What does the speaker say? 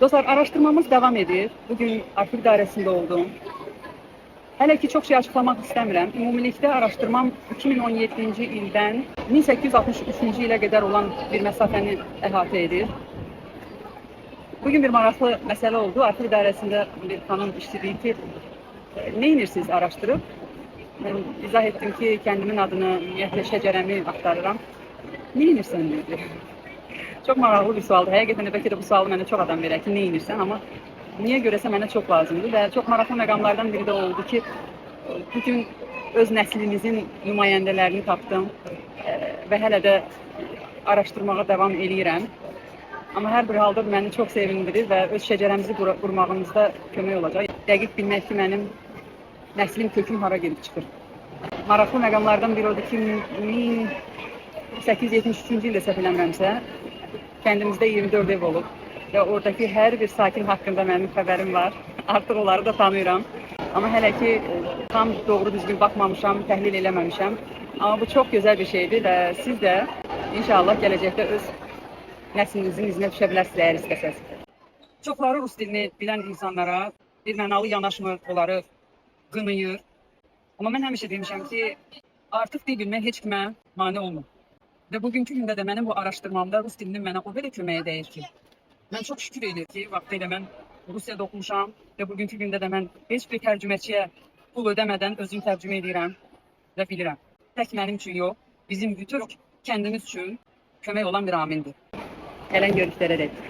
Dostlar, araşdırmamız davam edir. Bugün arxiv idarəsində oldum. Hələ ki çox şey açıqlamaq istəmirəm. Ümumilikdə araşdırmam 2017-ci ildən 1863-cü ilə qədər olan bir məsafəni əhatə edir. Bugün bir maraqlı məsələ oldu. Arxiv idarəsində bir xanım işçi ki, nə edirsiniz araşdırıb? Mən izah etdim ki, kəndimin adını, ümumiyyətlə şəcərəmi axtarıram. Nə edirsən dedi. Çox maraqlı bir sualdır. Həqiqətən də bəlkə də bu sualı mənə çox adam verər ki, nə edirsən? Amma niyə görəsə mənə çox lazımdır və çox maraqlı məqamlardan biri də oldu ki, bugün öz nəslimizin nümayəndələrini tapdım və hələ də araşdırmağa davam eləyirəm. Amma hər bir halda bu məni çox sevindirir və öz şəcərəmizi qurmağımızda kömək olacaq. Dəqiq bilmək ki, mənim nəslim, köküm hara gedib çıxır. Maraqlı məqamlardan biri odur ki, 1873-cü ildə səhv eləmirəmsə, kəndimizdə 24 ev olub və oradakı hər bir sakin haqqında mənim xəbərim var. Artıq onları da tanıyıram. Amma hələ ki tam doğru düzgün baxmamışam, təhlil eləməmişəm. Amma bu çox gözəl bir şeydir və siz də inşallah gələcəkdə öz nəslinizin izinə düşə bilərsiniz əgər istəsəz. Çoxları rus dilini bilən insanlara bir mənalı yanaşmır, onları qınayır. Amma mən həmişə demişəm ki, artıq dil bilmək heç kimə mane olmur. Və bugünkü gündə də mənim bu araşdırmamda rus dilinin mənə o belə köməyə dəyir ki, mən çox şükür edir ki, vaxtilə mən Rusiyada oxumuşam və bugünkü gündə də mən heç bir tərcüməçiyə pul ödəmədən özüm tərcümə edirəm və bilirəm. Tək mənim üçün yox, bizim bütün kəndimiz üçün kömək olan bir amildir. Gələn görüşlərə dək.